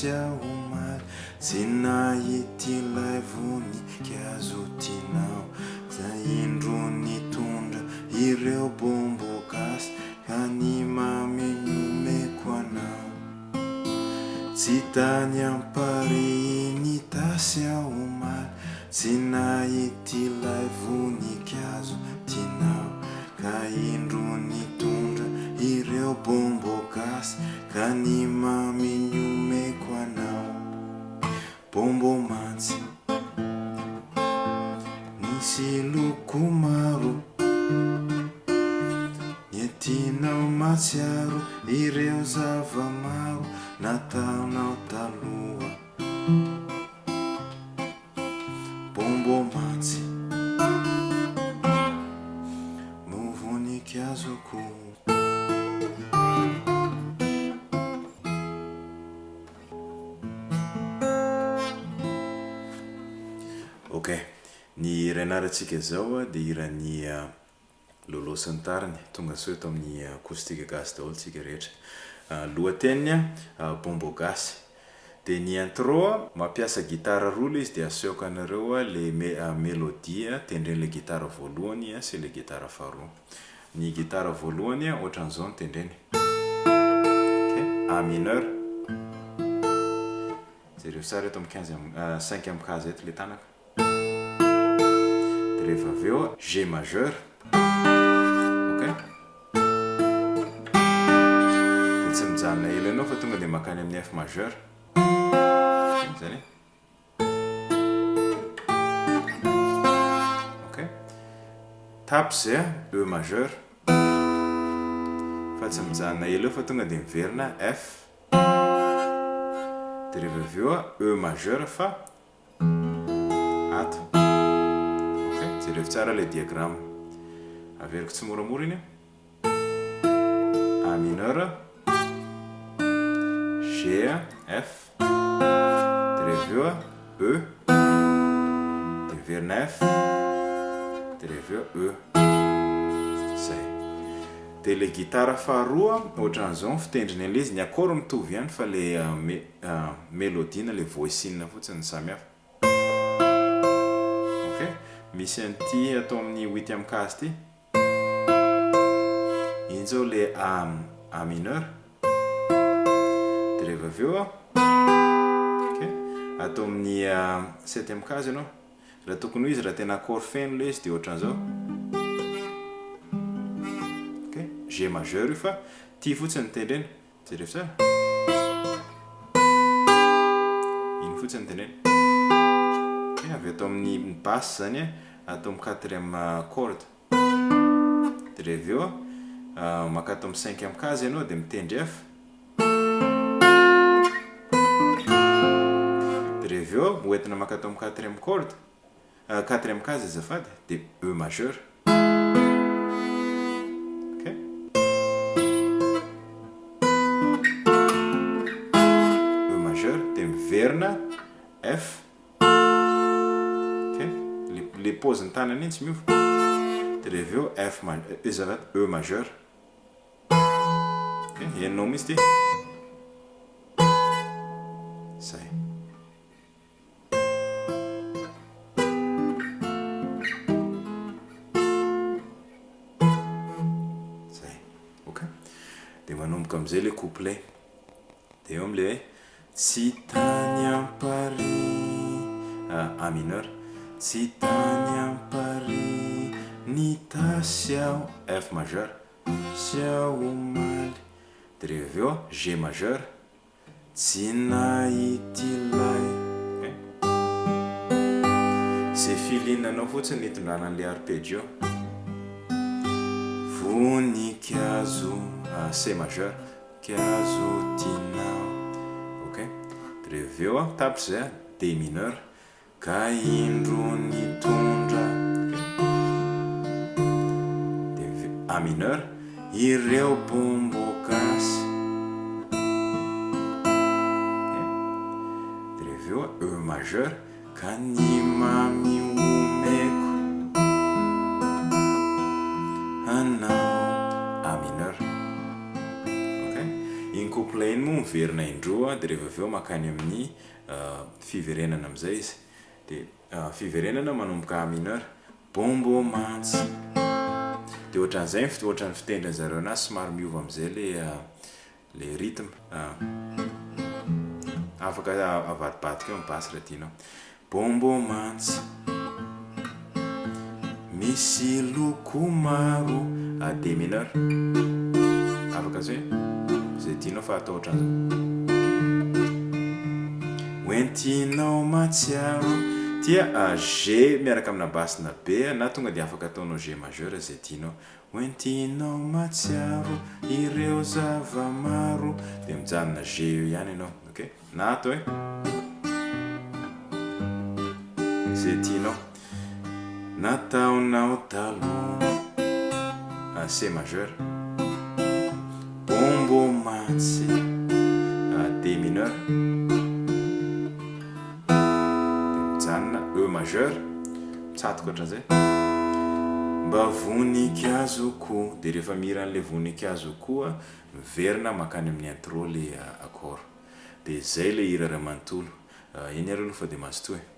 Itasy aho omaly Tsy nahita ilay voninkazo tianao Zay indro nitondra ireo bombo gasy Ka ny mamy nomeko anao Tsy tany am-parihin'Itasy aho omaly Tsy nahita ilay voninkazo tianao Ka indro nitondra ireo bombo gasy Ka ny mamy nomeko anao Bombo mantsy Nisy loko maro Nentinao mahatsiaro ireo zava-maro nataonao taloha. Bombo mantsy no voninkazoko. Ok, ny hira ianarantsika izao dia hiran'i Lolo sy ny tariny, tonga soa eto amin'ny Acoustique Gasy daholo tsika rehetra. Lohateniny, Bombo Gasy. Dia ny intro, mampiasa gitara roa ilay izy dia asehoko anareo ilay mélodie tendren'ilay gitara voalohany sy ilay gitara faharoa. Ny gitara voalohany ohatran'izao no tendreny. Ok, A mineur. Jereo sary eto amin'ny quinzième, cinquième case eto ilay tanako. Dia rehefa avy eo G majeur. Ok. Dia tsy mijanona ela ianao fa tonga dia mankany amin'ny F majeur. Ok, izany e. Ok. Tapy izay E majeur. Fa tsy mijanona ela eo fa tonga dia miverina F. Dia rehefa avy eo E majeur fa ato. Ok, jerevo tsara ilay diagramme. Averiko tsimoramora iny. A mineur, G, F, dia rehefa avy eo E, dia miverina F, dia rehefa avy eo E. Zay. Dia ilay gitara faharoa ohatran'izao ny fitendriny an'ilay izy, ny accord mitovy ihany fa ilay mélodie na ilay voicing fotsiny no samy hafa. Ok, misy an'ity atao amin'ny huitième case ity. Iny izao ilay A, A mineur. Dia rehefa avy eo, ok, atao amin'ny septième case ianao. Raha tokony ho izy, raha tena accord feno ilay izy dia ohatran'izao. Ok, G majeur io fa ity fotsiny no tendrena. Jereo tsara. Iny fotsiny no tendrena. Ok, avy ato amin'ny basse izany ato amin'ny quatrième corde. Dia rehefa avy eo maka ato amin'ny cinquième case ianao dia mitendry F. Dia rehefa avy eo hoentina maka ato amin'ny quatrième corde, quatrième case azafady, dia E majeur. Ok. E majeur, dia miverina F. Ok. Le, le paozin'ny tanana iny tsy miova. Dia rehefa avy eo F ma-, azafady, E majeur. Ok, henonao mihitsy ity. Zay. Zay. Ok. Dia manomboka amin'izay ilay couplet. Dia eo amin'ilay hoe Tsy tany am-parihy, A mineur, Tsy tany am-parihy nitasy aho, F majeur, sy aho omaly, dia rehefa avy eo G majeur, Tsy nahita ilay, ok, Izay feeling anao fotsiny no hitondrana an'ilay arpeggio, Voninkazo, C majeur, Voninkazo tianao, ok, dia rehefa avy eo tapitra izay D mineur, Ka indro nitondra dia A mineur ireo bombo gasy dia avy eo E majeur ka ny mamy omeko anao A mineur ok iny couplet iny moa. miverina indroa dia rehefa avy eo mankany amin'ny fiverenana amin'izay izy. Dia fiverenana manomboka A mineur. Bombo mantsy. Dia ohatran'izay ny ohatran'ny fitendrin zareo anazy somary miova amin'izay le le rythme. Afaka avadibadika eo ny basse raha tianao. Bombo mantsy. Misy loko maro. A D mineur. Afaka zay. Zay tianao fa atao ohatran'izao. Hoentinao mahatsiaro. Tia G miaraka amina basse na B na tonga dia afaka ataonao G majeur zay tianao. Hoentinao mahatsiaro ireo zava-maro. Dia mijanona G eo ihany ianao. Ok. Na atao hoe izay tianao. Nataonao taloha. A C majeur. Bombo mantsy. A D mineur. Dia mijanona E majeur. Mitsatoka ohatran'izay. Mba voninkazo koa. Dia rehefa mihira an'ilay voninkazo koa, miverina mankany amin'ny intro ilay accord. Dia izay ilay hira iray manontolo. Eny ary aloha fa dia mazotoa e.